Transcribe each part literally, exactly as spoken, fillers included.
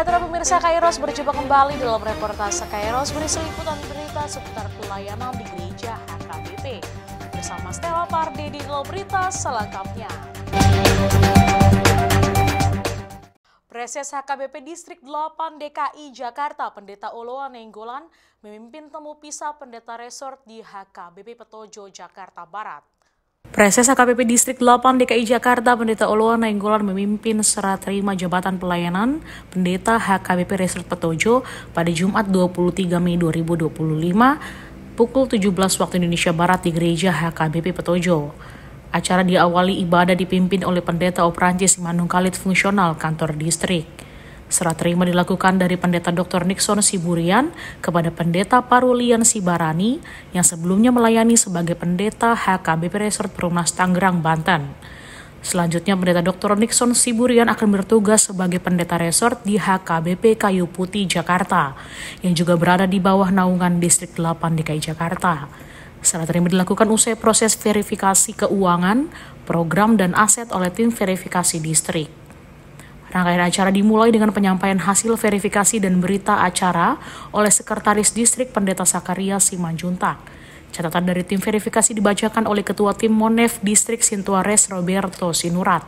Saudara pemirsa Kairos, berjumpa kembali dalam reportase Kairos berisi liputan berita seputar pelayanan di gereja H K B P. Bersama Stella Pardede dalam berita selengkapnya. Praeses H K B P Distrik delapan D K I Jakarta, Pendeta Oloan Nainggolan, memimpin temu pisah Pendeta Resort di H K B P Petojo, Jakarta Barat. Praeses H K B P Distrik delapan D K I Jakarta, Pendeta Oloan Nainggolan, memimpin serah terima jabatan pelayanan Pendeta H K B P Resort Petojo pada Jumat dua puluh tiga Mei dua ribu dua puluh lima, pukul tujuh belas waktu Indonesia Barat di Gereja H K B P Petojo. Acara diawali ibadah dipimpin oleh Pendeta Operansi Simanungkalit Fungsional Kantor Distrik. Serah terima dilakukan dari Pendeta Doktor Nixon Siburian kepada Pendeta Parulian Sibarani yang sebelumnya melayani sebagai Pendeta H K B P Resort Perumnas Tangerang, Banten. Selanjutnya, Pendeta Doktor Nixon Siburian akan bertugas sebagai Pendeta Resort di H K B P Kayu Putih, Jakarta, yang juga berada di bawah naungan Distrik delapan D K I Jakarta. Serah terima dilakukan usai proses verifikasi keuangan, program, dan aset oleh tim verifikasi distrik. Rangkaian acara dimulai dengan penyampaian hasil verifikasi dan berita acara oleh Sekretaris Distrik Pendeta Zakaria Simanjuntak. Catatan dari tim verifikasi dibacakan oleh Ketua Tim Monef Distrik Sintua Res Roberto Sinurat.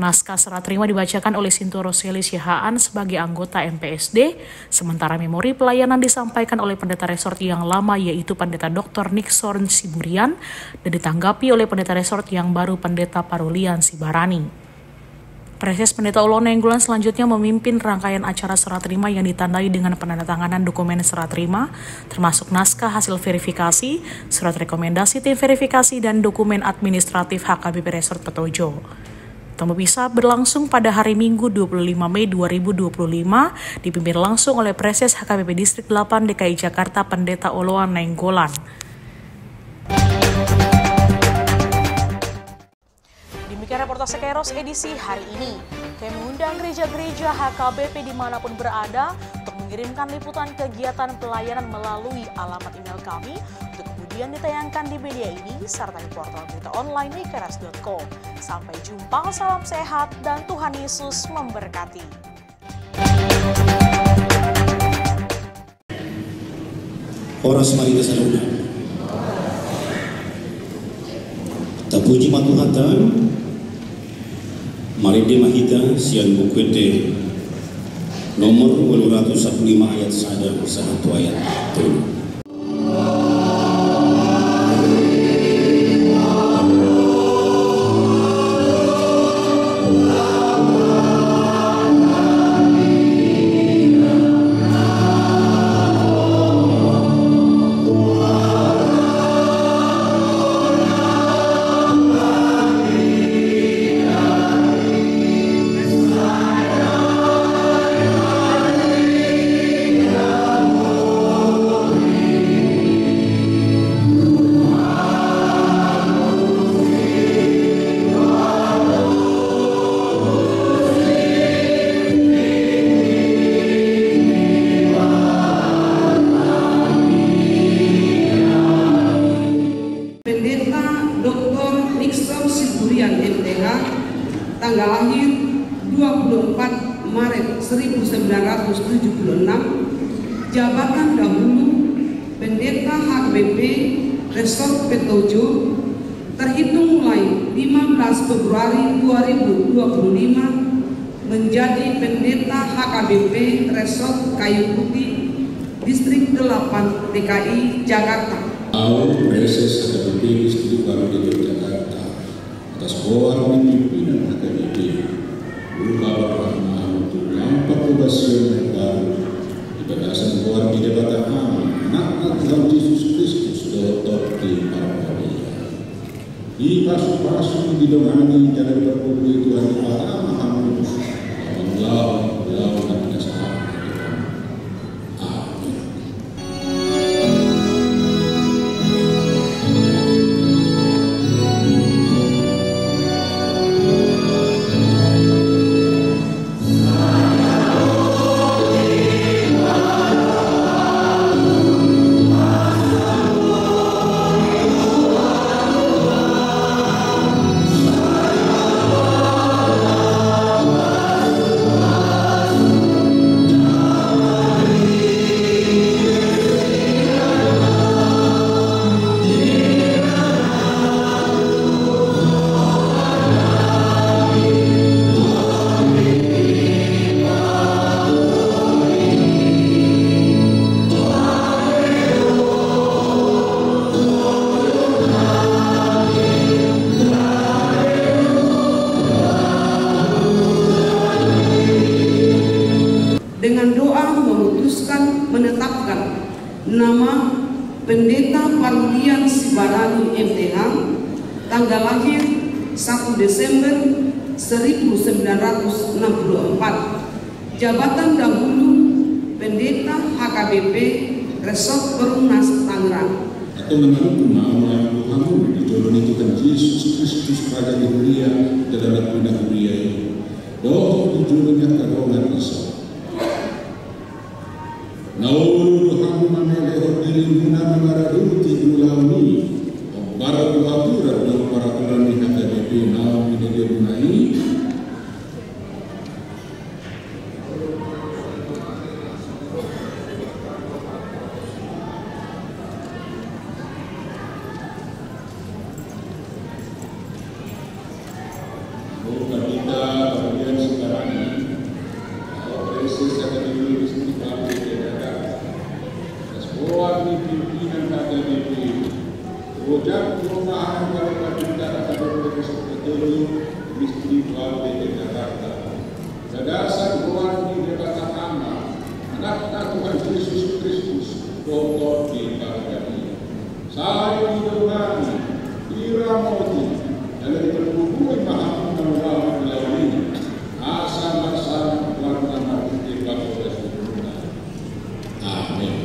Naskah serah terima dibacakan oleh Sintua Roseli Siahaan sebagai anggota M P S D, sementara memori pelayanan disampaikan oleh Pendeta Resort yang lama, yaitu Pendeta Doktor Nixon Siburian, dan ditanggapi oleh Pendeta Resort yang baru, Pendeta Parulian Sibarani. Praeses Pendeta Oloan Nainggolan selanjutnya memimpin rangkaian acara serah terima yang ditandai dengan penandatanganan dokumen serah terima, termasuk naskah hasil verifikasi, surat rekomendasi tim verifikasi, dan dokumen administratif H K B P Resort Petojo. Temu pisah berlangsung pada hari Minggu dua puluh lima Mei dua ribu dua puluh lima, dipimpin langsung oleh Praeses H K B P Distrik delapan D K I Jakarta, Pendeta Oloan Nainggolan. Demikian reportase Kairos edisi hari ini. Kami mengundang gereja-gereja H K B P dimanapun berada untuk mengirimkan liputan kegiatan pelayanan melalui alamat email kami untuk kemudian ditayangkan di media ini serta di portal berita online di kairos dot com. Sampai jumpa, salam sehat, dan Tuhan Yesus memberkati. Horas ma di hita saluhutna. Tapuji ma Tuhanta. Marende ma hita sian Buku Ende nomor ualu ratus sampulu lima ayat sada sahat tu ayat tolu. Pendeta Doktor Nixon Siburian, M T H, tanggal lahir dua puluh empat Maret seribu sembilan ratus tujuh puluh enam, jabatan dahulu Pendeta H K B P Resort Petojo, terhitung mulai lima belas Februari dua ribu dua puluh lima, menjadi Pendeta H K B P Resort Kayu Putih, Distrik delapan D K I Jakarta. Au, Praeses H K B P Distrik delapan D K I Jakarta, atas goar ni pimpinan H K B P, huhabarhon ma hamu tu lampak tu bagasan na baru, di bagasan goar ni Debata Ama, Anakna Tuhan Jesus Kristus, dohot Tondi Parbadia. Dipasupasu, didongani jala dipargogoi Tuhan Debata ma hamu, laho, laho na pinasahat. Amin. Nama: Pendeta Parlian Sibarani, M.Th., tanggal lahir satu Desember seribu sembilan ratus enam puluh empat. Jabatan dahulu: Pendeta H K B P Resort Perumnas Tangerang. Antong na marhite ma hamu di jolo ni Tuhan Jesus Kristus, Raja ni huria, jala Nampuna huria i, dohot di jolo ni angka dongan i. Na olo do hamu mamelehon dirimuna mangaradoti ulaon i, hombar tu aturan dohot paraturan ni H K B P naung binegemuna i. Pendeta Parlian Sibarani, Praeses Akademi Distrik Bangke Jakarta, atas goar ni pimpinan H K B P, hujak tu hamu, Pendeta Akademi Distrik Bangke Jakarta, bagasan goar ni Debata Ama, Anakna Tuhan Jesus Kristus, dohot di Parbadia. Sai didongani, diramoti, jala dipargogoi ma hamu na ulaon i, asa marsama goarna marhite panghobasionmuna. Amen.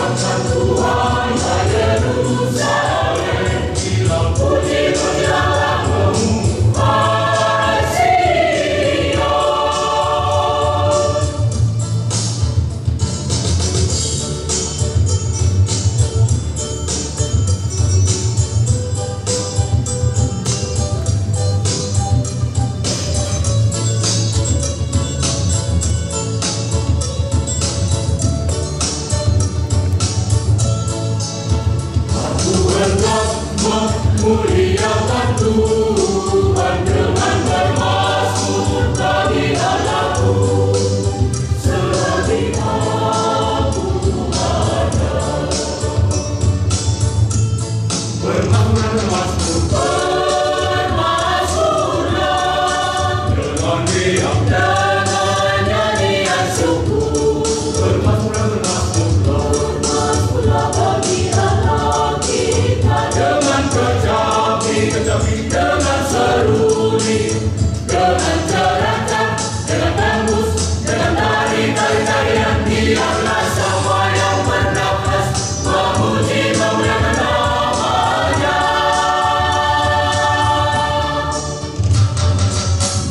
Tuhan, memuliakan Tuhan dengan bermasmur bagi Allahku. Selagi aku ada. Bermasmurlah, bermasmur. Bermasmurlah. Dengan riang. Dengan nyanyian syukur. Bermasmurlah, bermasmur. Bermasmurlah bagi Allah kita. Dengan kecapi, kecapi, dengan seruling, dengan ceracap, dengan gambus, dengan tari, tari, tarian, biarlah semua yang bernafas memuji, memuliakan nama-Nya.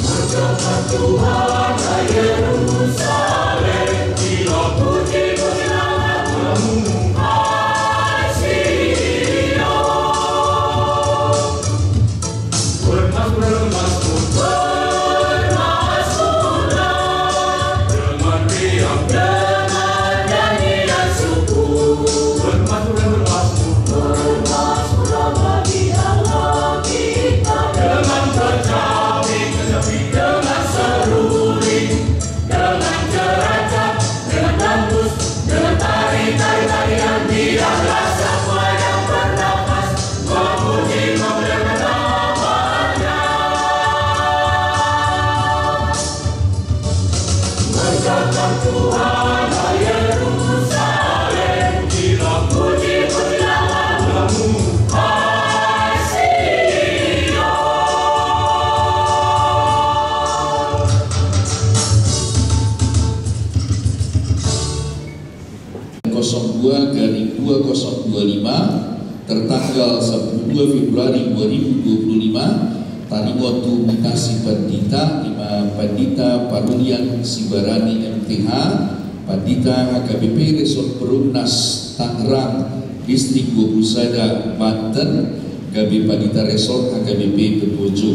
Muliakan Tuhan, hai Yerusalem, bilang puji, puji nama Tuhanmu, hai Sion. Bermasmur, bermasmur, bermasmurlah dengan riang, dengan nyanyian syukur. Bermasmur, bermasmur, bermasmurlah bagi Allah kita. Dengan kecapi, kecapi, dengan seruling, dengan ceracap, dengan gambus, dengan tari, tari, tarian, biarlah semua yang bernafas memuji, memuliakan nama-Nya. Muliakan Tuhan, hai Yerusalem, bilang puji, puji nama-Mu, hai Sion. Kosong dua garing dua kosong dua lima, tertanggal sepuluh dua Februari dua ribu dua puluh lima, taringot tu mutasi pandita, ima Pandita Parulian Sibarani M T H, Pandita H K B P Resort Perumnas Tangerang, Distrik dua puluh sada Banten, gabe Pandita Resort H K B P Petojo.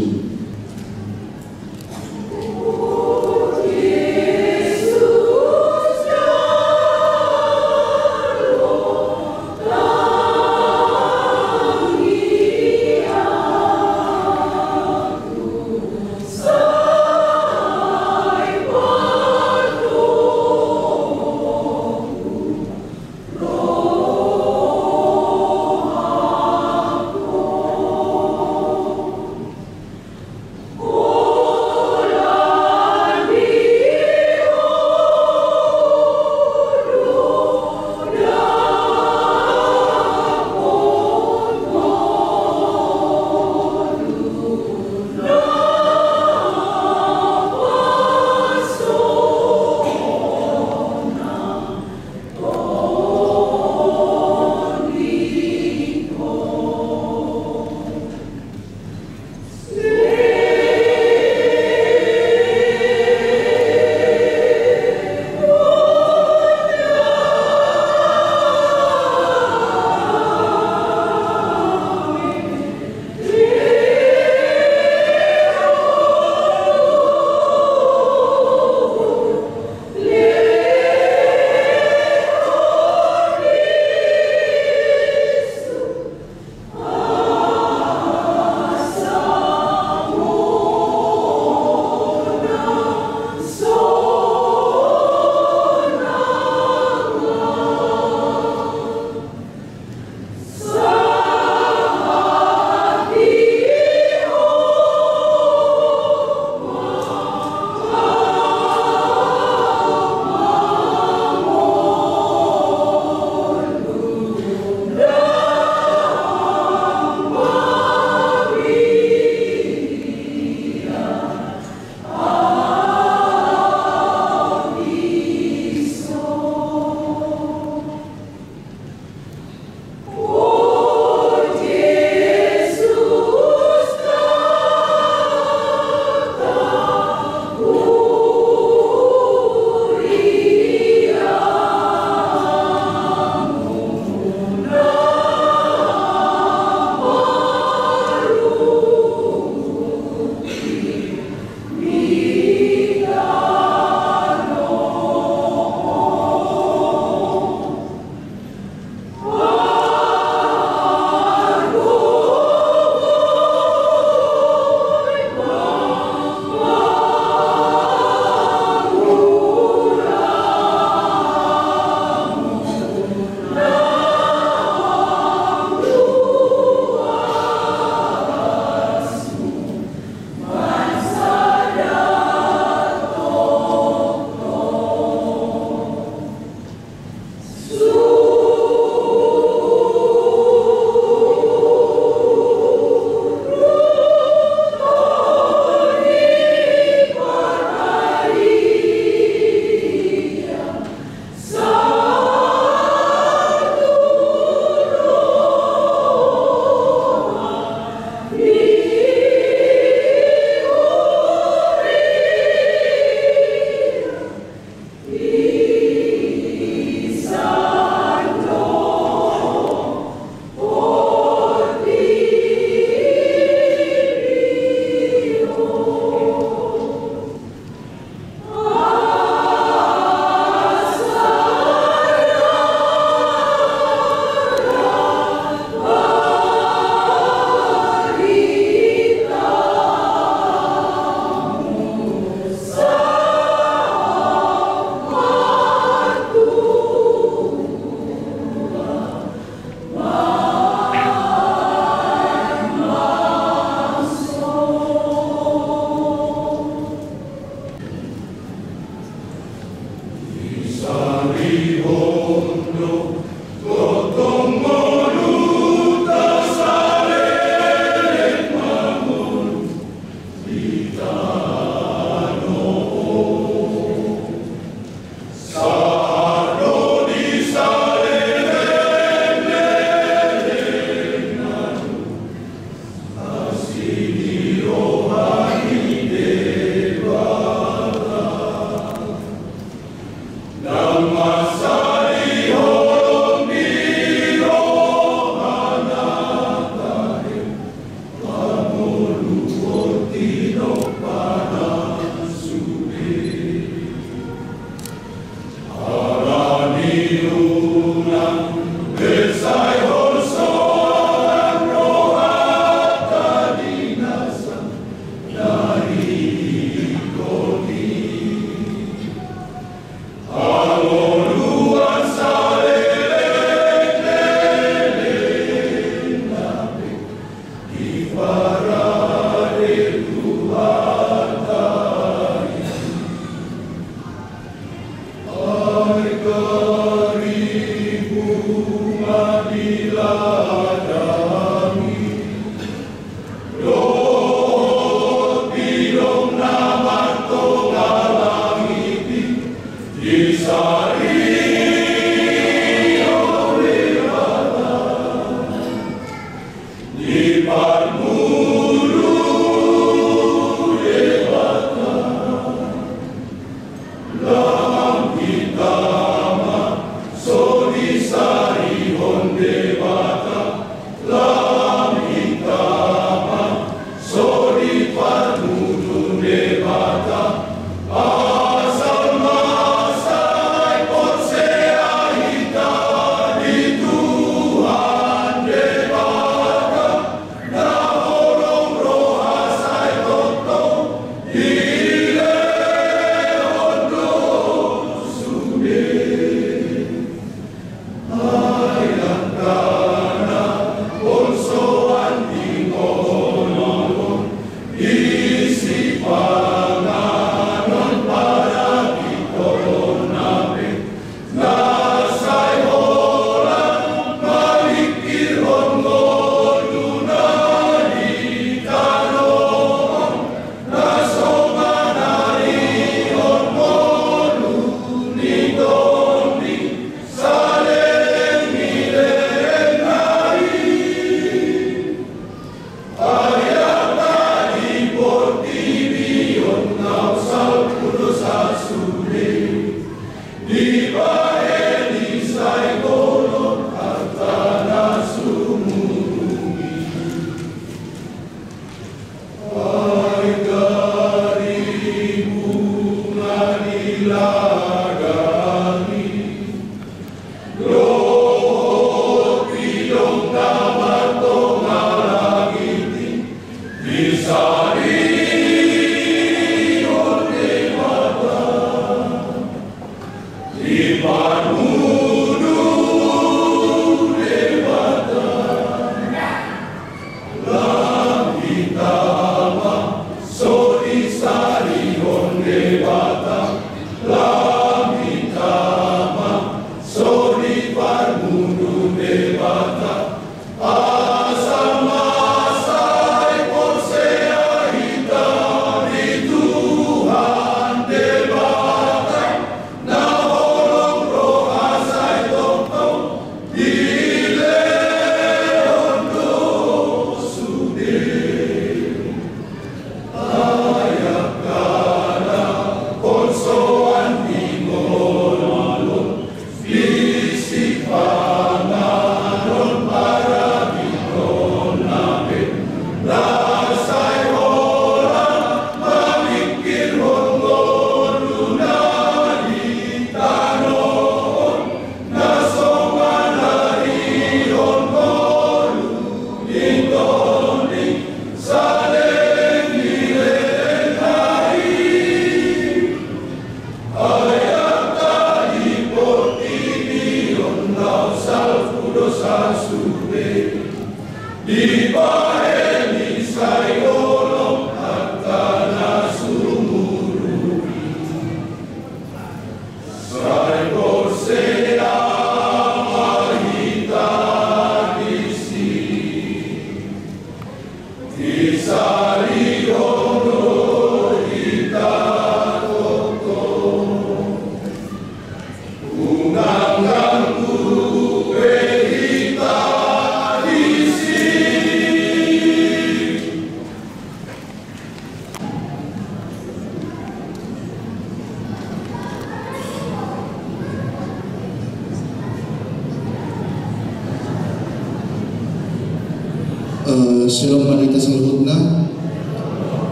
Eh, shalom ma di hita saluhutna.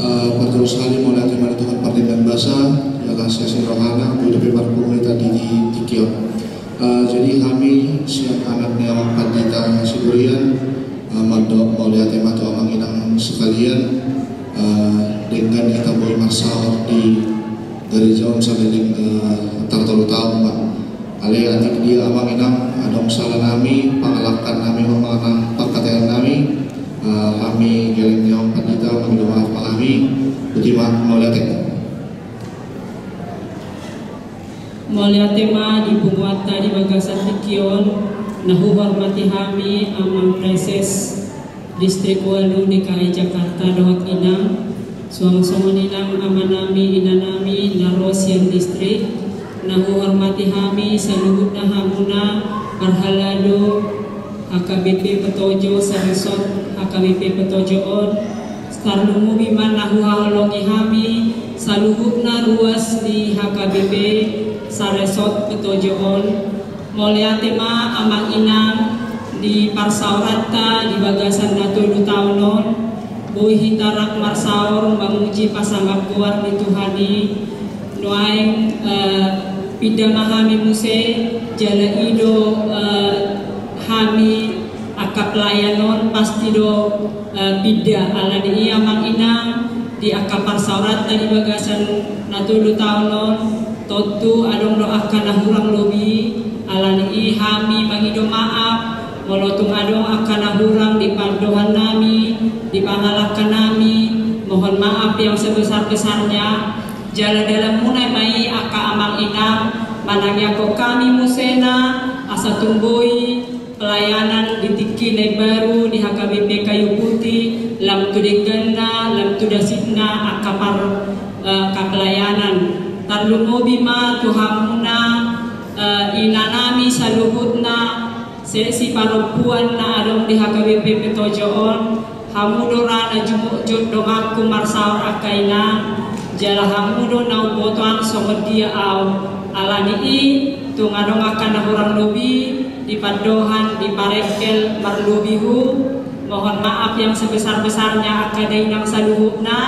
Eh, parjolo sahali mauliate ma di Tuhan pardenggan basa, jala sian rohana, boi dope marpungu hita di tingki on. Eh, jadi hami sian anak Atau amang inang sekalian, eh, denggan hita boi marsaor di gareja on saleleng, eh, tar tolu taon ma. Alai atik dia amang inang, adong sala nami, pangalangka nami, manang panghataion nami, eh, hami geleng ni amang pandita, mangido maaf ma hami. Boti ma, mauliate. Mauliate ma di punguanta di bagasan tingki on, na huhormati hami amang praeses Distrik Walu D K I Jakarta dohot inang, suang songon i nang amanami inanami na ro sian distrik, na huhormati hami saluhutna hamuna parhalado H K B P Petojo saresort H K B P Petojo on, tarlumobi ma na huhaholongi hami saluhutna ruas ni H K B P saresort Petojo on. Mauliate ma amang inang di parsaoranta di bagasan na tolu taon on, boi hita rap marsaor mamuji pasangap goar ni Tuhan i. Nuaeng, eh, pinda ma hami muse, jala i do, eh, hami angka pelayan on pasti do, eh, pinda. Alani i amang inang, di angka parsaoranta di bagasan na tolu taon on, tontu adong do angka na hurang lobi. Alani i hami mangido maaf molo tung adong angka na hurang di pandohan nami, di pangalangka nami, mohon maaf yang sebesar-besarnya. Jala dalanmuna ma i angka amang inang, manangiangkon hami muse na asa tung boi pelayanan di tingki na imbaru di H K B P Kayu Putih, lam tu dengganna, lam tu dasitna angka par, eh, angka pelayanan. Tarlumobi ma tu hamuna, eh, inanami saluhutna, seksi parompuan na adong di H K B P Petojo on, hamu do ra na jumotjot donganku marsaor angka inang, jala hamu do na umboto an songon dia au. Alani i, tung adong angka na hurang lobi, di pandohan, di parengkel, marlobi hu, mohon maaf yang sebesar-besarnya angka dainang saluhutna,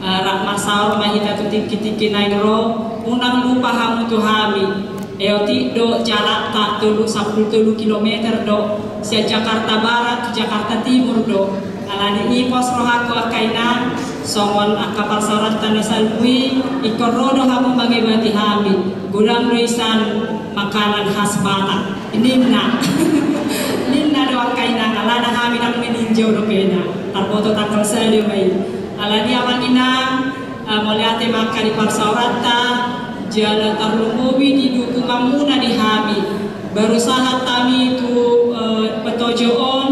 eh, rap marsaor ma hita tu tingki-tingki naeng ro, unang lupa hamu tu hami. Otik do jarakta tolu, sampulu tolu kilometer do, sian Jakarta Barat tu Jakarta Timur do. Alani i pos rohangku angka inang, songon angka parsaoranta na salpu i, ingkon ro do hamu mangebati hami, godang do i san makanan khas Batak. Ninna. Ninna do angka inang, alana hami nang meninjau dope na. Tarboto tanggal sada ma i. Alani amang inang, eh, mauliate ma angka di parsaoranta, jala tarlumobi di dukunganmuna di hami. Baru sahat hami tu, eh, Petojo on,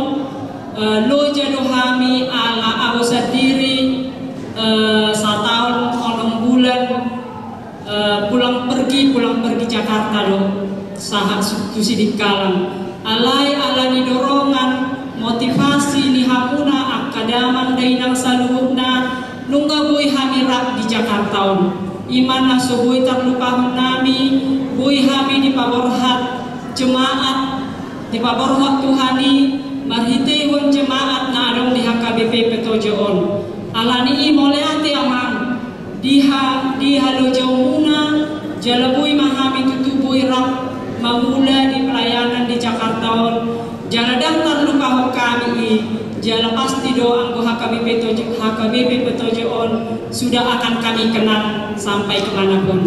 eh, loja do hami ala au sandiri, eh, sataon onom bulan, eh, pulang pergi, pulang pergi Jakarta do, sahat su-, tu Sidikalang. Alai ala ni dorongan, motivasi ni hamuna angka damang dainang saluhutna, nunga boi hami rap di Jakarta on. I ma na so boi tarlupahon nami, boi hami dipaborhat jemaat, dipaborhat Tuhan i, marhiteihon jemaat na adong di H K B P Petojo on. Alani i mauliate amang. Di ha-, di halojaonmuna, jala boi ma hami tutu boi rap mamula di pelayanan di Jakarta on, jala ndang tarlupahon hami i, jala pasti do anggo H K B P Tojo, H K B P Petojo on, sudah akan kami kenang sampai ke mana pun.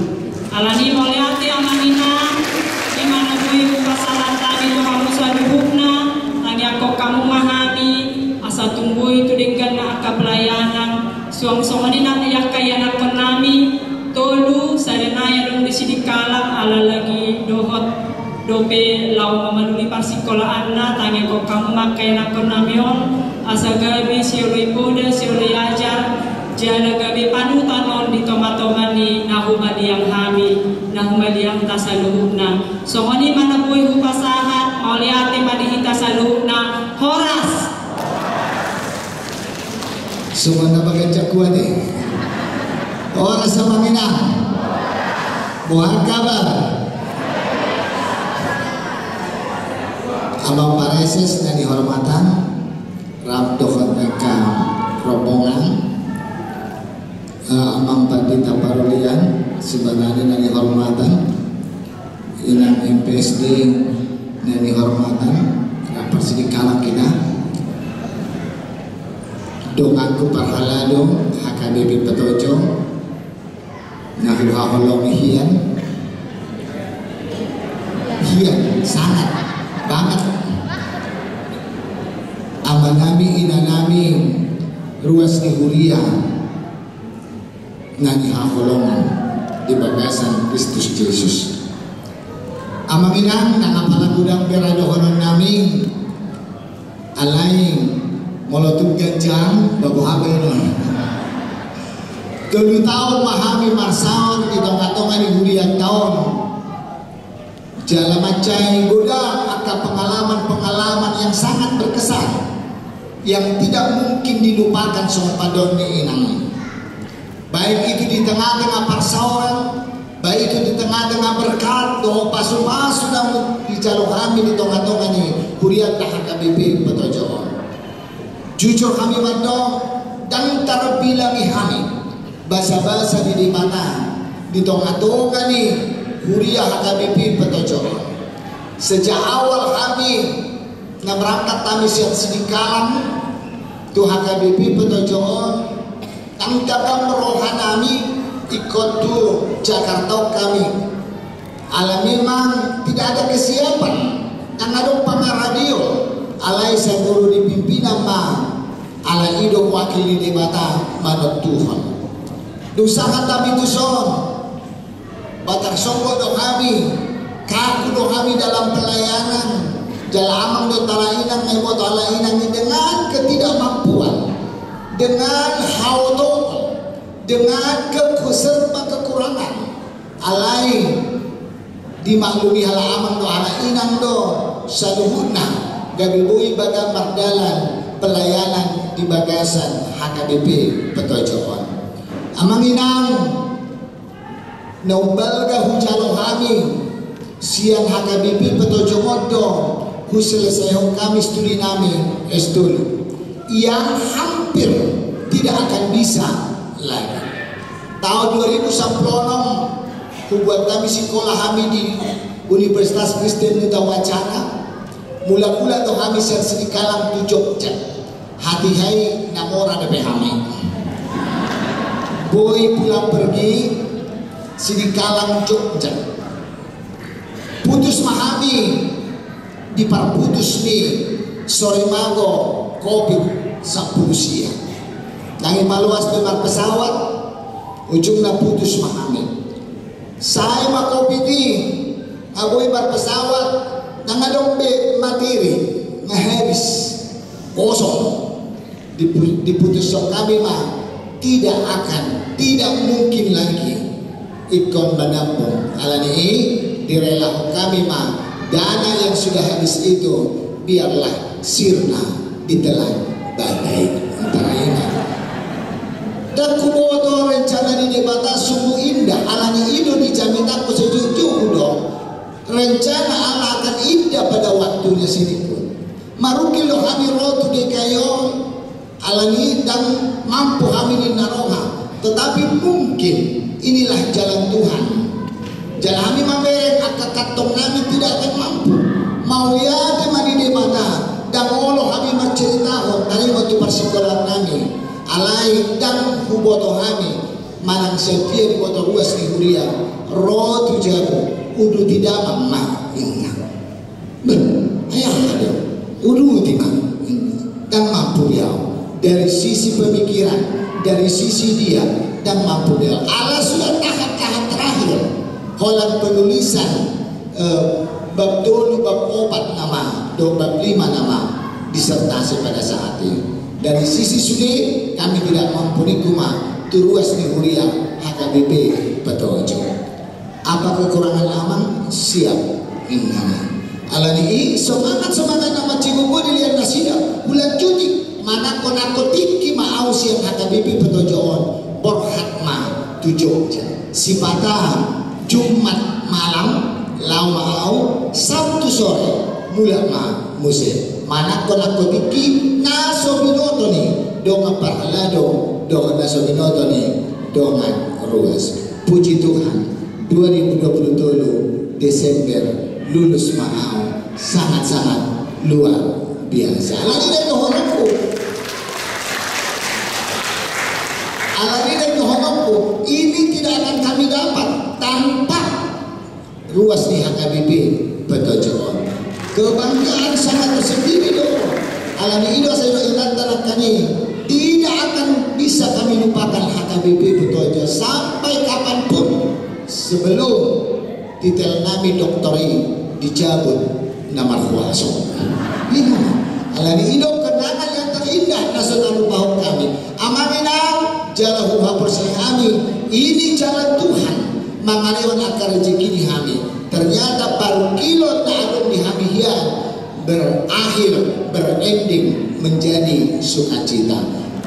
Alani mauliate amang inang, di mana boi hupasahat hami tu hamu saluhutna, tangiangkon hamu ma hami, asa tung boi tu dengganna angka pelayanan, suang songon i nang angka ianakkon nami, tolu, sada nai adong di Sidikalang, ala lagi dohot dope laho mamaluli parsikolaanna, tangiangkon hamu ma angka ianakkon nami on, asa gabe sioloi poda, sioloi ajar, jala gabe panutan on di tonga-tonga ni na humaliang hami, na humaliangta saluhutna. Songon i ma na boi hupasahat, mauliate ma di hita saluhutna, horas! Songon na bagen jakuat i. Horas amang inang. Boha kabar? Amang praeses na nihormatan, rap dohot angka rombongan, eh, amang pandita parolian, subanari na nihormatan, inang M P S D na nihormatan, rap parsidikalang hita. Donganku parhalado H K B P Petojo, na huhaholongi hian, hian sangat banget. Amanami, inanami, ruas ni huria na nihaholongan di bagasan Kristus Jesus. Amang inang, nang apala godang be ra dohononnami, alai molo tung ganjang, baboha be non. Tolu taon ma hami marsaor di tongatonga ni hurianta on. Jala mansai godang angka pengalaman-pengalaman yang sangat berkesan, yang tidak mungkin dilupakan songon pandohan ni inang. Baik itu di tengah-tengah parsaoran, baik itu di tengah-tengah berkat dohot pasupasu na dijalo hami di tongatonga ni hurianta H K B P Petojo on. Jujur hami mandok, ndang tarbilangi hami basabasa ni Debata di tongatonga ni huria H K B P Petojo on. Sejak awal hami na berangkat hami sian Sidikalang tu H K B P Petojo on, ndang tadam rohanami ingkon tu Jakarta on hami. Ala memang tidak ada kesiapan, ndang adong pangaradion, alai sai molo di pimpinan ma, ala i do wakil ni Debata manontuhon. Dung sahat hami tuson, ba tarsonggot do hami, kaku do hami dalam pelayanan, jala amang dohot ala inang na iboto ala inang i dengan ketidakmampuan, dengan haotoon, dengan ke-, serba kekurangan. Alai dimaklumi ala amang dohot ala inang do saluhutna, gabe boi bagak mardalan pelayanan di bagasan H K B P Petojo on. Amang inang, na umbalga hujalo hami sian H K B P Petojo on do huselesaihon hami studi nami S tolu, yang hampir tidak akan bisa lagi. Taon dua ribu sampulu onom, hubuat hami sikola hami di Universitas Kristen Huta Wacana, mulak-mulak do hami sian Sidikalang tu Jogja. Hatiha i na mora dope hami. Boi pulang pergi, Sidikalang Jogja. Putus ma hami di parputus ni sorimago Covid sampulu sia. Ndang i paloas be marpesawat, ujungna putus ma hami. Sae ma Covid i, nga boi marpesawat, ndang adong be materi, nga habis, kosong. Dipu-, diputushon hami ma, tidak akan, tidak mungkin lagi ingkon manampung. Ala ni i, direlahon hami ma dana yang sudah habis itu, biarlah sirna ditelan badai. Antara i ma. Ndang huboto rencana ni Debata sungguh indah, ala ni i do dijamitanku sejujurhu do. Rencana Allah akan indah pada waktunya sendiri. Marungkil do hami ro tu D K I on, ala ni i ndang mampu hami ninna roha, tetapi mungkin inilah jalan Tuhan. Jala hami mamereng angka kantong nami tidak akan mampu. Mauliate ma di Debata, ndang olo hami marceritahon taringot tu parsikolaan nami. Alai ndang huboto hami, manang sian dia diboto ruas ni huria, ro tu jabu, uduti damang ma ninna. Beh, ai aha do? Uduti ma. Ndang mampu be au. Dari sisi pemikiran, dari sisi dia, ndang mampu be au. Ala sudah tahap-tahap terakhir. Holan penulisan, eh, bab tolu, bab opat nama, do bab lima nama disertasi pada saat ini. Dari sisi sude, kami tidak mampu ningku ma tu ruas ni huria H K B P Petojo. Apa kekurangan amang? Siap. Inna. Ala ni i, semangat-semangat na mancingkuk on dilehon nasida, hulanjuti, manangko-nangko tingki ma au sian H K B P Petojo on, borhat ma tu Jogja. Sipata Jumat malam, laho ma au, Sabtu sore, mulak ma muse. Manangko-nangko tingki, na so binoto ni dongan parhalado, dohot na so binoto ni dongan ruas. Puji Tuhan, dua ribu dua puluh tolu Desember lulus ma au, sangat-sangat luar biasa. Ala ni i do dohononku. Alani i dohononku, ini tidak akan kami dapat tanpa ruas ni H K B P Petojo on. Kebanggaan sangat tersendiri do. Alani i do asa didok inanta nangkin i, tidak akan bisa kami lupakan H K B P Petojo sampai kapanpun, sebelum titel nami doktor i dicabut na markuaso. Ima. Alani i do kenangan yang terindah na so tarlupahon hami. Amang inang, jala huhaporseai hami, ini jalan Tuhan mangalehon angka rejeki ni hami. Ternyata parungkilon na adong di hami hian berakhir, berending menjadi sukacita.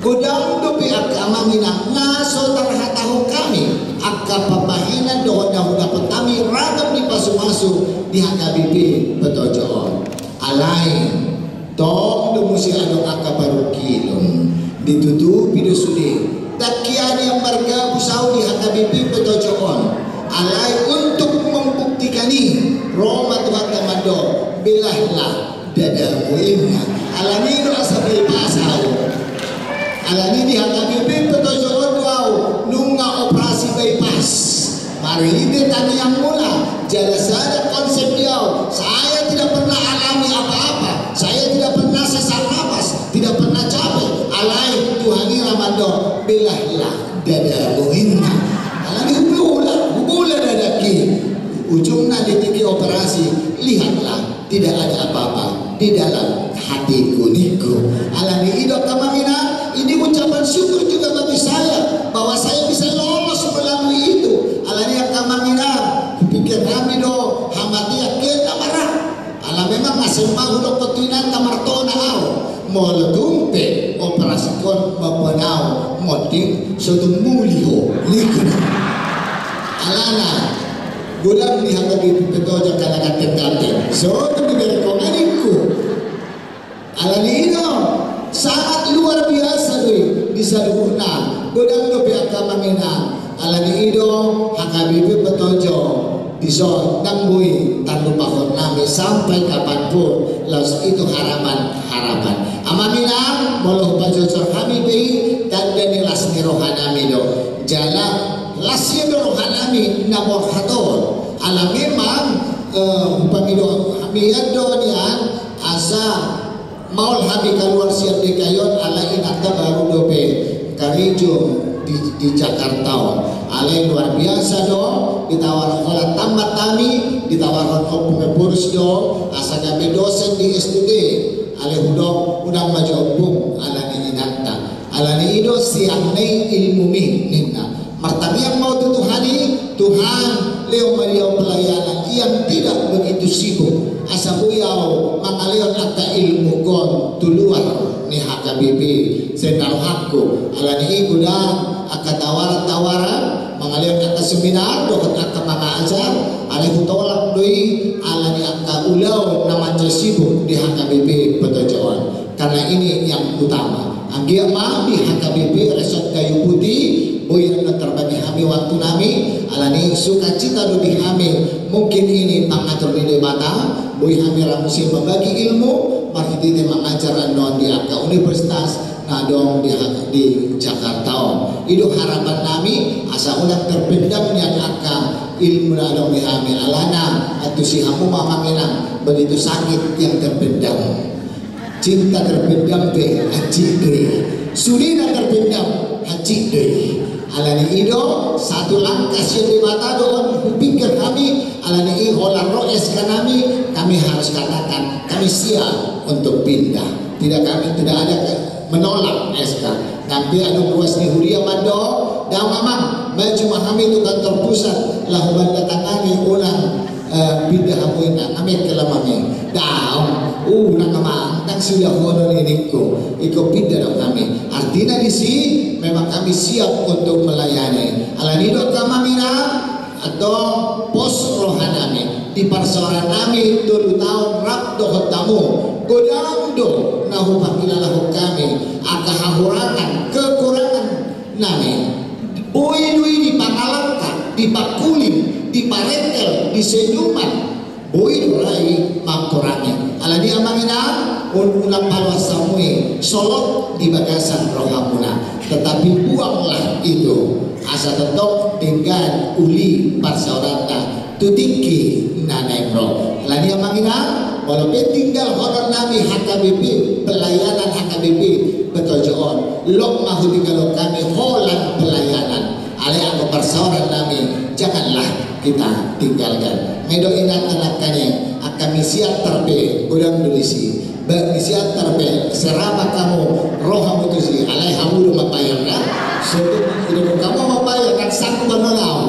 Godang dope angka amang inang na so tarhatahon hami, angka pambahenan dohot na hudapot hami ragam ni pasupasu di H K B P Petojo on. Alai tong do muse adong angka parungkilon, ditutupi do sude. Dang hian yang margabus au di H K B P Petojo on. Alai untuk membuktikan i, ro ma Tuhanta mandok, belahlah dadamu, inna. Alani i do asa bypass au. Alani i di H K B P Petojo on do au nunga operasi bypass. Marhite tangiang muna, jala sada konsep di au, saya tidak pernah alami apa-apa, saya tidak pernah sesak napas, tidak pernah capek. Alai Tuhan i ra mandok, belahlah dadamu, inna. Alani i hubola, hubola dadangki. Ujungna di tingki operasi, lihatlah, tidak ada apa-apa di dalam hatiku, ningku. Alani i do angka amang inang, ini ucapan syukur juga bagi saya bahwa saya bisa lolos melalui itu. Alani i angka amang inang, hupikir hami do hamatean hian na marak. Ala memang asa ma hudok tu inanta martona au. Molo tung pe operasi on mamboan au, mending so tung muli ho, ningku. Alana godang di H K B P Petojo angka na ganteng-ganteng. So tung dibereng ho, ningku. Alani i do sangat luar biasa do i di saluhutna. Godang dope angka amang inang. Alani i do H K B P Petojo dison ndang boi tarlupahon nami sampai kapanpun. Laos itu harapan-harapan. Amang inang, molo hupajojor hami pe i tanda ni las ni roha nami do. Jala las i do roha nami na borhat on. Ala memang, eh, hupangido hami hian do nian asa maol hami kaluar sian D K I on, alai inanta baru dope karejo di, di Jakarta on. Alai luar biasa do, ditawar holan tammat hami, ditawarhon ompung Ephorus do asa gabe dosen di S T T. Alai hudok unang ma jo ompung, alani inanta. Alani i do sian na i ilmumi, ninna. Martangiang ma au tu Tuhan i, Tuhan, lehon ma di au pelayanan yang tidak begitu sibuk, asa boi au mangalehon angka ilmungkon tu luar ni H K B P. Sai na rohangku, alani i godang angka tawaran-tawaran mangalehon angka seminar dohot angka mangajar. Alai hutolak do i alani angka ulaon na mansai sibuk di H K B P Petojo on. Karena ini yang utama. Anggiat ma di H K B P Resort Kayu Putih, boi annon tarbagi hami waktu nami, alani sukacita do di hami. Mungkin ini pangatur ni Debata, boi hami ra muse mambagi ilmu, marhitehite mangajar annon di angka universitas na adong di, di Jakarta on. I do harapan nami, asa unang terpendam nian angka ilmu na adong di hami, alana antusi hamu ma amang inang, begitu sakit yang terpendam. Cinta terpendam pe hansit do i. Sudena terpendam hansit do i. Alani i do, satu langkah sian Debata do on hupikir hami, alani i holan ro S K nami, kami harus katakan, kami siap untuk pindah. Tidak, kami tidak ada ke-, menolak S K. Nang pe adong ruas ni huria mandok, daong amang, maju ma hami tu kantor pusat, laho mandatangani unang Eh, pindah hamu, inna, amang, ke lamang i. Daong, unang amang, ndang siulahonon i, ningku. Ingkon pindah do hami. Artina disi memang kami siap untuk melayani. Alani i do angka amang inang, antong pos roha nami di parsaoran nami tolu taon rap dohot hamu. Godang do na hupakilalahon hami angka hahurangan, kekurangan nami. Boi do i dipangalangka, dipangkuling, diparengkel, disenyuman. Boi do ra i mangkurangi. Alani i amang inang, Unang paloas hamu i, solot di bagasan rohamuna, tetapi buanglah itu, asa tongtong denggan uli parsaoranta tu tingki na naeng ro. Alani i amang inang, molo pe tinggalhonon nami H K B P, pelayanan H K B P Petojo on, long ma hutinggalhon hami holan pelayanan. Alai anggo parsaoran nami, janganlah kita tinggalkan. Nga i do inanta nangkaning, angka misiator pe godang do disi. Ba misiator pe, serahon hamu rohamu tusi, alai hamu do mambayar, ya. So, ido hamu mambayar, kan sanggup annon au.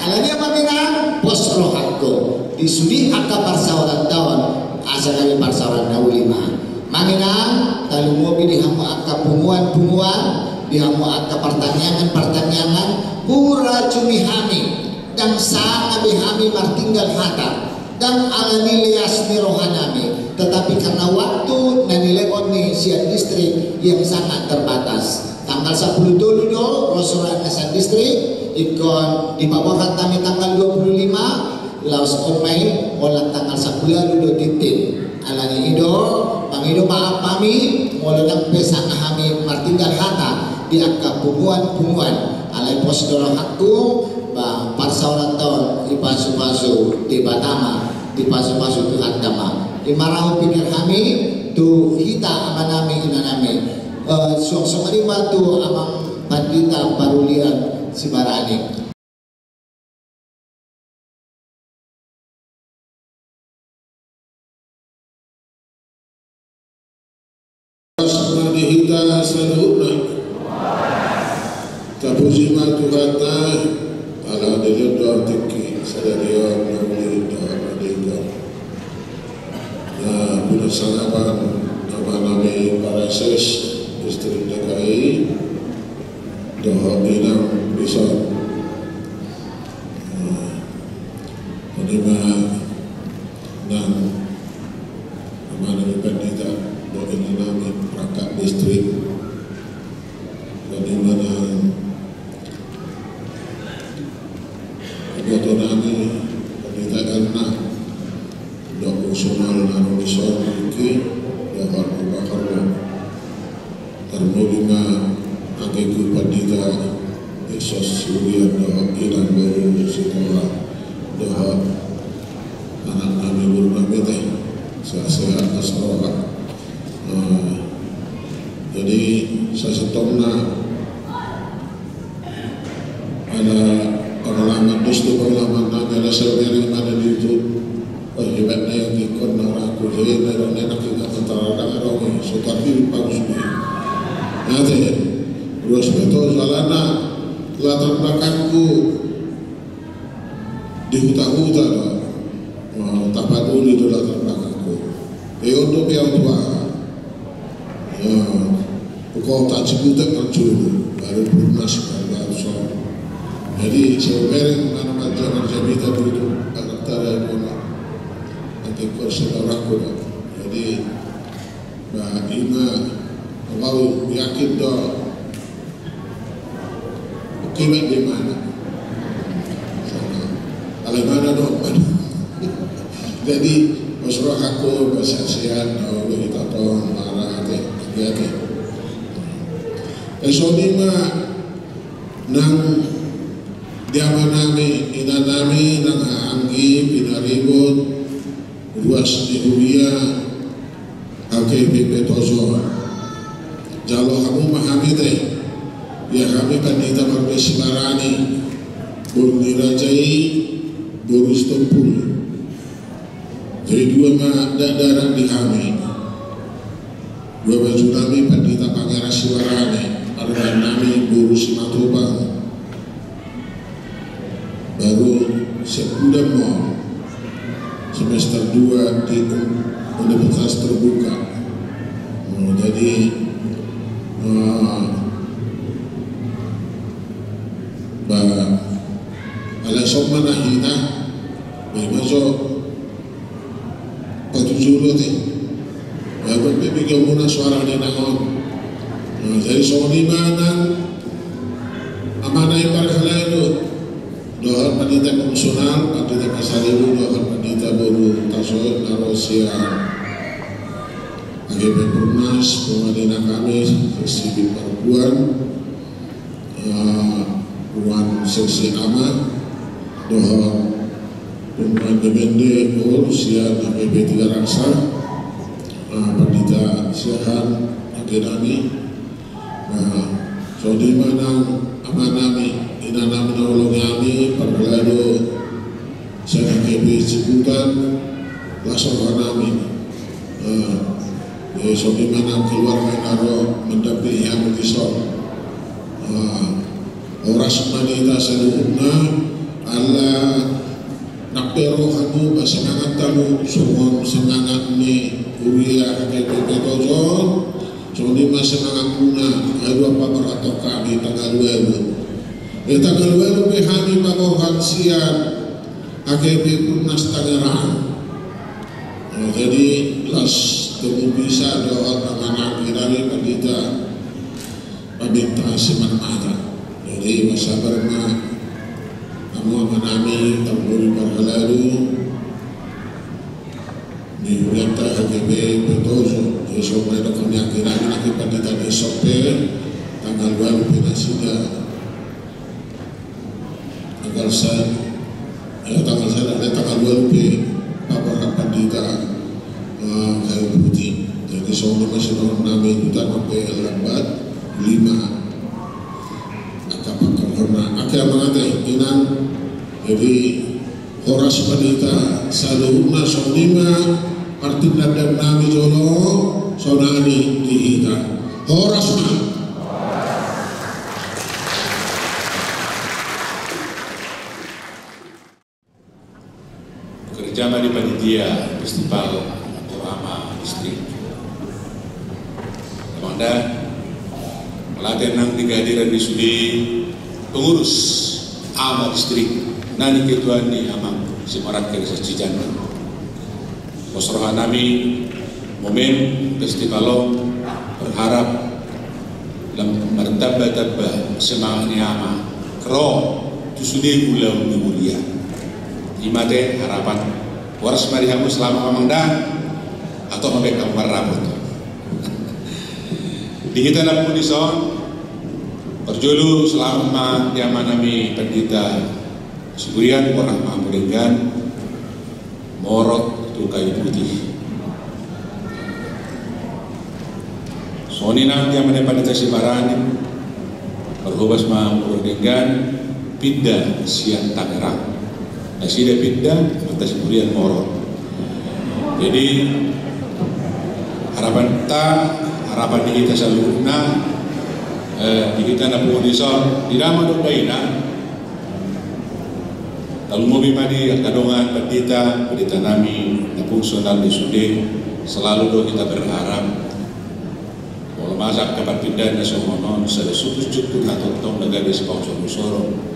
Alani i amang inang, pos rohangku di sude angka parsaoranta on, asa gabe parsaoran na uli ma. Amang inang, tarlumobi di hamu angka punguan-punguan, di hamu angka partangiangan-partangiangan, hurajumi hami, ndang sanga be hami martinggal hata, ndang alani leas ni roha nami, tetapi karena waktu na nilehon ni sian distrik yang sangat terbatas. Tanggal sampulu tolu do ro suratna sian distrik, ingkon dipaborhat hami tanggal dua puluh lima, laos on ma i, holan tanggal sampulu ualu do tintin. Alani i do, mangido maaf hami, molo ndang pe sanga hami martinggal hata di angka punguan-punguan. Alai pos do rohangku, ba parsaoranta on dipasu-pasu Debata ma, dipasu-pasu Tuhanta ma. I ma ra hupinggir hami tu hita amanami inanami. Eh, suang songon i ma tu amang pandita parulian Sibarani. Pos ma di hita saluhutna. Tapuji ma Tuhanta, ala dilehon do tingki sadari on na uli dohot na denggan. Na pinasangapan amanami Praeses Distrik D K I dohot inang dison. Songon i ma nang amanami pandita dohot inanami perangkat distrik. Songon i ma nang ibotonami pandita Erna dohot fungsional na ro dison, Riki dohot Pak Karno. Tarlumobi ma anggiku pandita Yesus Sulian dohot inang boru Sitorang dohot anaknami, borunami te, sehat-sehat ma saroha. Eh, jadi sasintongna ada pengalaman, justru pengalaman nami, ada seminar di mana di YouTube. Oh, hebat na yang ikut na raku, jadi na yang enak ingat antara ada orang yang suka diri bagus ni. Nanti, terus betul jalanna latar belakangku di huta-huta do. Wah, tapaduli do latar belakangku. Pe on do pe au tua. Ya, kota Ciputat kan jolo, baru Perumnas, baru Arso. Jadi, saya bereng mana macam macam kita dulu, anak tara itu, nanti kursi tarakku. Jadi, ba, ima, mau yakin do, kibat di mana? Alai mana do? Jadi, pos rohangku, ba sehat-sehat, na uli hita tong, marate, ate-ate. Songon i ma nang di amanami, inanami, nang haha anggi, pinaribot, ruas ni huria, H K B P Petojo. Jalo hamu ma hami te, ia hami pandita marga Sibarani, boru ni raja i, boru Sitompul. Jadi dua ma dakdanak di hami. Dua baju nami pandita Pangeran Sibarani, marga nami boru Simatupang. Baru sebulan mo semester dua di un-, universitas terbuka. Oh, jadi, eh, ba, alai songon na hita, ba ima jo patuju do te. Baru pe bege muna suara ni nang on. Nah, jadi songon i ma nang amana i parhalado. Dohot pandita fungsional, pandita Pasaribu, dohot pandita boru Tasohot na ro sian H H K P Perumnas, punguan ni inang nami, seksi Bintang Puan, eh, punguan seksi Ama, dohot punguan D P D, dohot sian H K P Tigaraksa, eh, Pandita Siahaan, ate nami, eh, songon i ma nang ama nami, ina nami na ulaon nami, parhalado sian H K P Ciputat, las roha nami. Eh, eh, songon i ma nang keluarga na ro mandampingi hami dison. Eh, horas ma di hita saluhutna, ala nang pe ro hamu, ba semangat hamu, songon semangat ni huria H K P Petojon, songon i ma semangatmuna, ahu paborhathon hami tanggal ualu. Eh, tanggal ualu pe hami paborhat sian H K P Perumnas Tangerang. Eh, jadi las temu bisa dohot ama nami, Pandita Paminta Simarmata. Jadi, marsabar ma hamu ama nami, tarlumobi parhalado ni hurianta H K P Petojon. Jadi, songon na nidok hami, angka nami, angka pandita dison pe, tanggal ualu pe nasida. Tanggal sa-, eh, tanggal sada, eh, tanggal ualu pe paborhat pandita, eh, kayu putih. Jadi songon i ma songon nami, huta nang pe lambat, lima. Angka pangkorhonna, angka amang ate, inang. Jadi horas ma di hita saluhutna, songon i ma partindangan nami jolo, songon i di hita. Horas ma. Bekerja ma di panitia festival Ama Distrik. Amang da, mauliate nang di kehadiran ni sude pengurus Ama Distrik, na niketuaan ni Amang Simarangkir Sajijan. Pos roha nami, momen festival on berharap lam-, martamba-tamba semangat ni ama ro tu sude ulaon ni huria. I ma ate harapan. Horas ma di hamu, selamat amang da. Hatop ma baen hamu marrapot. Di hita na pungu dison, parjolo selamat ma di ama nami Pandita Siburian, borhat ma hamu denggan, morot tu kayu putih. Songon i nang di ama nami Pandita Sibarani, marhobas ma hamu denggan, pinda sian Tangerang. Nasida pinda, Pandita Siburian morot. Jadi harapan ta, harapan di hita saluhutna, eh, di hita na pungu dison, di damang dohot dainang, tarlumobi ma di angka dongan pandita, pandita nami na pungu songon i sude, selalu do hita berharap. Molo masa angka parpindahan na songon on, sada sungkun-sungkun hatongtong na gabe sipangunsur-unsuron.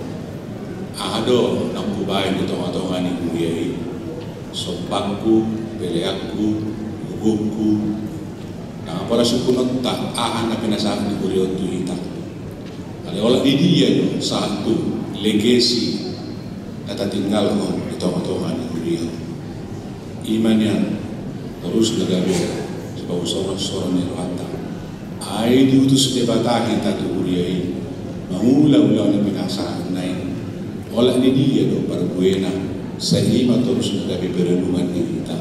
Aha do naung hubaen di tonga-tonga ni huria i? Sombangku, peleanku, gugungku, nang pola sungkunonta, aha na pinasahat ni huria on tu hita? Alai olat ni dia do sahat tu legasi na tatinggalhon di tonga-tonga ni huria on. I ma nian torus na gabe sipangunsur-unsuron ni rohanta. Ai diutus Debata hita tu huria i mangula ulaon na pinasahatna i. Olat ni dia do parbuena, sai i ma torus na gabe perenungan ni hita.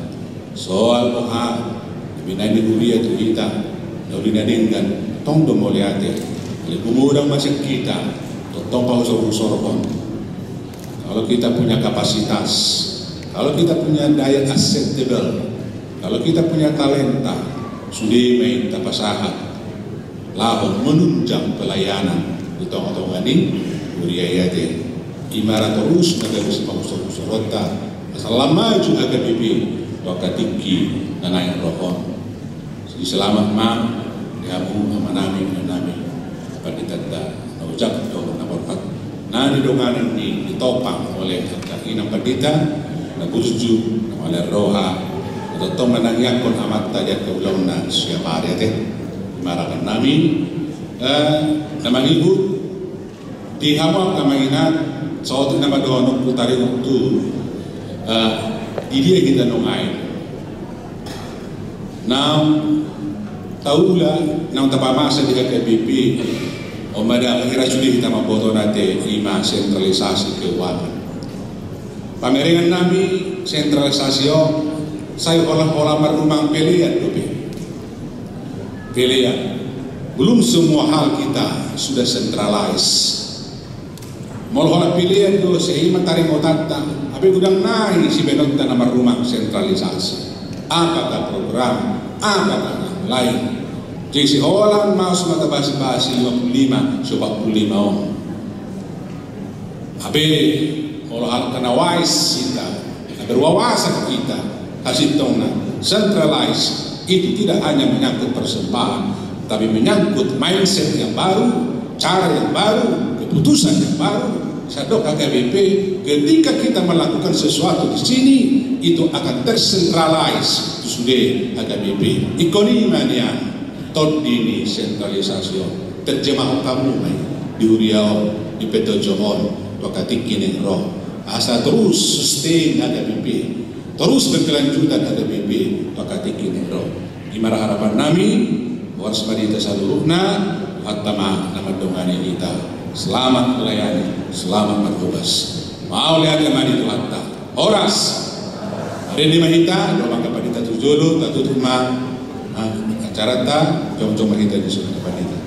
Soal boha na binaen ni huria tu hita, na uli na denggan, tong do mauliate. Alai molo godang ma sian hita, tongtong pangunsur-unsurhon. Kalau kita punya kapasitas, kalau kita punya daya acceptable, kalau kita punya talenta, sude ma i tapasahat laho menunjang pelayanan di tonga-tonga ni huria i ate. I ma ra torus na gabe sipangunsur-unsuronta, asa lam maju H K P P tu angka tingki na naeng ro on. Jadi selamat ma di hamu ama nami, ina nami, pandita ta na ojak dohot na borhat, na nidonganan ni, ditopang oleh angka inang pandita na burju, na malai roha, na tongtong manangiangkon amanta di angka ulaonna siap ari ate. I ma harapan nami, eh, na mangihut di hamu angka amang inang, saotik nama dohononku taringot tu, eh, di dia hita nuaeng. Naung Taula naung tapamasa di H K B P, on ma da hira sude hita mamboto na te, i ma sentralisasi keuangan. Pamerengan nami, sentralisasi on sai holan-holan marrumang pelean dope. Pelean. Belum semua hal kita sudah centralized. Molo holan pelean do, sai i ma taringot hita, hape godang nai sibaenonta na marrumang sentralisasi. Apakah program, apakah yang lain. Jadi sai holan maus ma tabahas-bahas lima puluh lima, so opat puluh lima on. Hape molo halak na wise hita, na berwawasan hita, hasintongna, centralized itu tidak hanya menyangkut persembahan, tapi menyangkut mindset yang baru, cara yang baru, keputusan yang baru. Sandok H K B P, ketika kita melakukan sesuatu di sini, itu akan tersentralize tu sude H K B P. Ingkon i ma nian tondi ni sentralisasi on. Terjemahon hamu ma i di huria on, di pentojom on, tu angka tingki na ro. Asa terus sustain H K B P, terus berkelanjutan H K B P tu angka tingki na ro. I ma harapan nami, horas ma di hita saluhutna, Tuhanta ma na mandongani hita. Selamat melayani, selamat bertugas. Mauliate ma di Tuhanta. Horas. Marende ma hita, dohot angka pandita tu jolo, tatutup ma, ah, acaranta, jongjong ma hita di son angka pandita.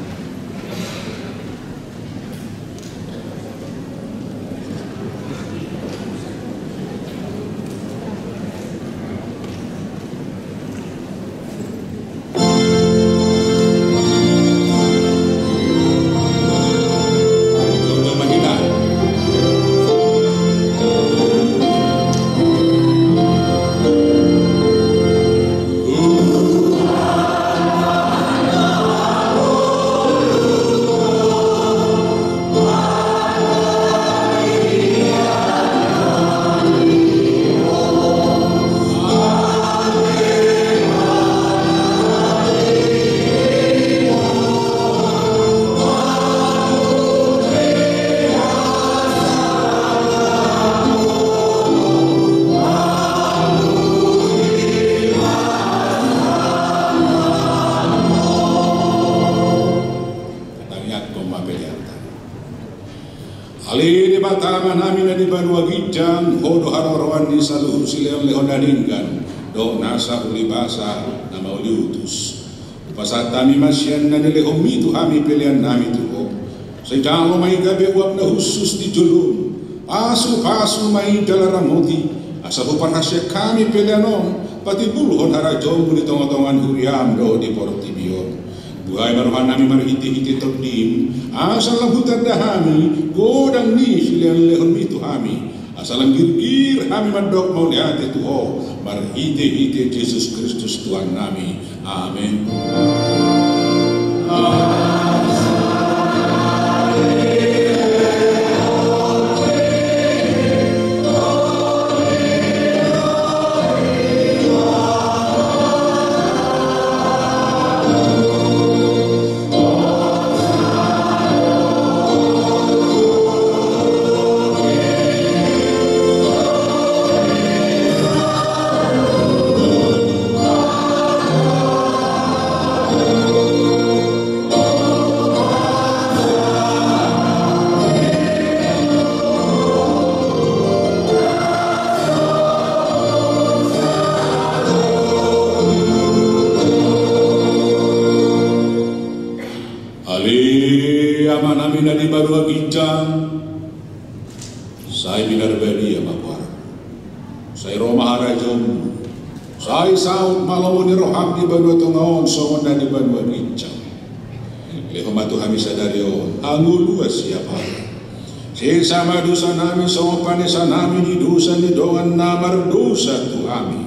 Tangiangkon ma peleanta. Ale Debata Amanami na di banua ginjang, Ho do haroroan ni saluhut silehonlehon na denggan dohot nasa ulibasa na mauliutus. Hupasahat hami ma sian na nilehonMi tu hami peleannami tu Ho. Sai jalo ma i gabe uap na hushus di joloM. Pasupasu ma i jala ramoti, asa huparhaseang hami pelean on patimbulhon harajaonMu di tongatonga ni huriaM dohot di portibi on. Buhai ma rohanami marhitehite TondiM, asa lam hutanda hami godang ni silehonlehonMi tu hami, asa lam girgir hami mandok mauliate tu Ho marhitehite Jesus Kristus Tuhannami. Amen. Ale Amanami na di banua ginjang, sai pinarbadia ma goarMu. Sai ro ma harajaonMu. Sai saut ma lomo ni rohaM di banua tonga on songon na di banua ginjang. Lehon ma tu hami sadari on hangoluan siapari. Sesa ma dosanami songon panesanami di dosa ni dongan na mardosa tu hami.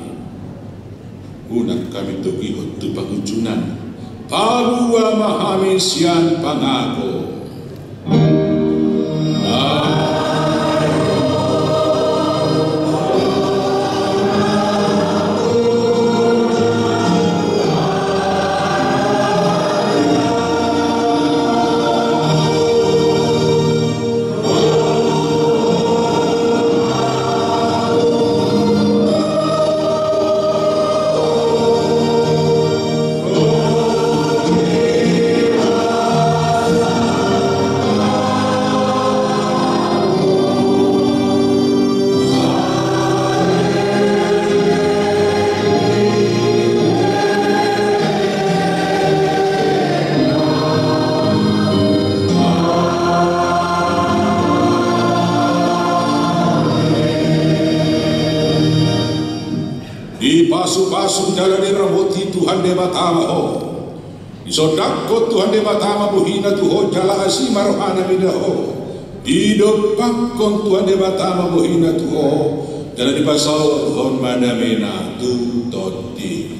Unang hami togihon tu pangunjunan. Palua ma hami sian pangago. jala diramoti Tuhan Debata ma ho. Disondangkon Tuhan Debata ma bohina tu ho jala asi ma rohana mida ho. Didompakkon Tuhan Debata ma bohina tu ho jala dipasaorhon ma damena tu tondim.